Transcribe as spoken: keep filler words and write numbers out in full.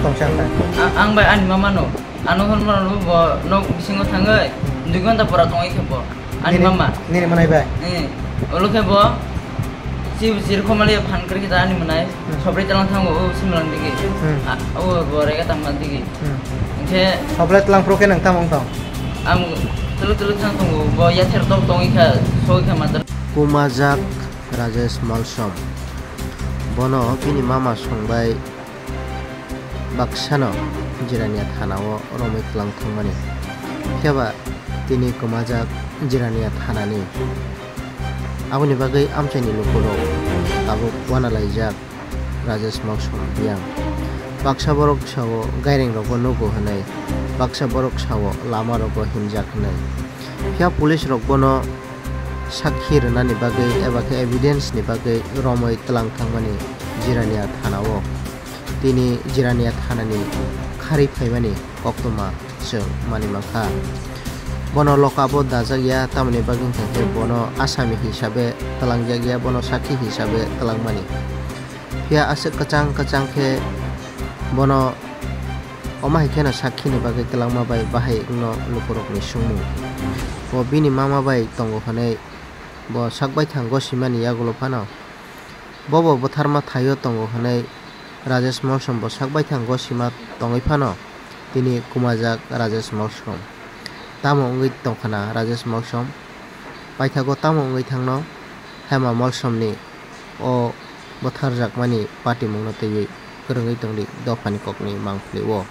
Tongsa ang kha. A-, ang bai ani mama no. Ano hwn mano bo nok bisingo thangwi dui ghonta pora tongwi khe bo. Ani mama. Nini manai bai? Eh, olo khe bo si, si rwkho mali phan kwrwi khe ta ani manai. Hmm. Sobri talang thango o simalang digi. Hmm. A, o bo rega tangma digi. Hmm. Hwnkhe soblai tlang phuru khe nang tamo wng tong? Ang tulu tulu thang tongo, bo yathar tok tongwi kha, soi kha matar. Kumajak Rajesh Molsom. Bono bini mama songbai baksano Jirania thana-o romwi tlang thangmani. Phiya ba tini kumajak Jirania thanani. Aboni bagwi amchaini lukurok tabuk uanalaijak. Rajesh Molsom biyang. Baksa borok sao gairing rokbo nugo hwnwi, baksa borok sao lama rogo himjak hwnwi. Phiya police rok bono sakhi rwnani bagwi eba khe evidence ni bagwi romwi tlang thangmani Jirania thana-o. Tini Jirania thanani kharwi phaimani koktwma chwng manwi mankha. Bono lokabo dajak ya, tamoni bagwi wngkha khe bono asami hisabe twlangjak ya, bono sakhi hisabe twlangmani. Phiya aswk kwchang kwchang khe bono omo hai kheno sakhini bagwi twlangma bai bahai wngno lukurokni swngmung. Bo bini mama bai tongo hwnwi bo sak baithang gosimani yagulo phano. Bobo bwtharma thaio tongo hwnwi Rajesh Molsom bo sak baithang gosima tongwi phano tini kumajak Rajesh Molsom. Tamo wngwi tongkhana Rajesh Molsom? Paithago tamo wngwi thangno Hema Molsomni o bwtharjakmani patimungno twiwi kwrwngwi tongdi dophani kokni mangpili-o.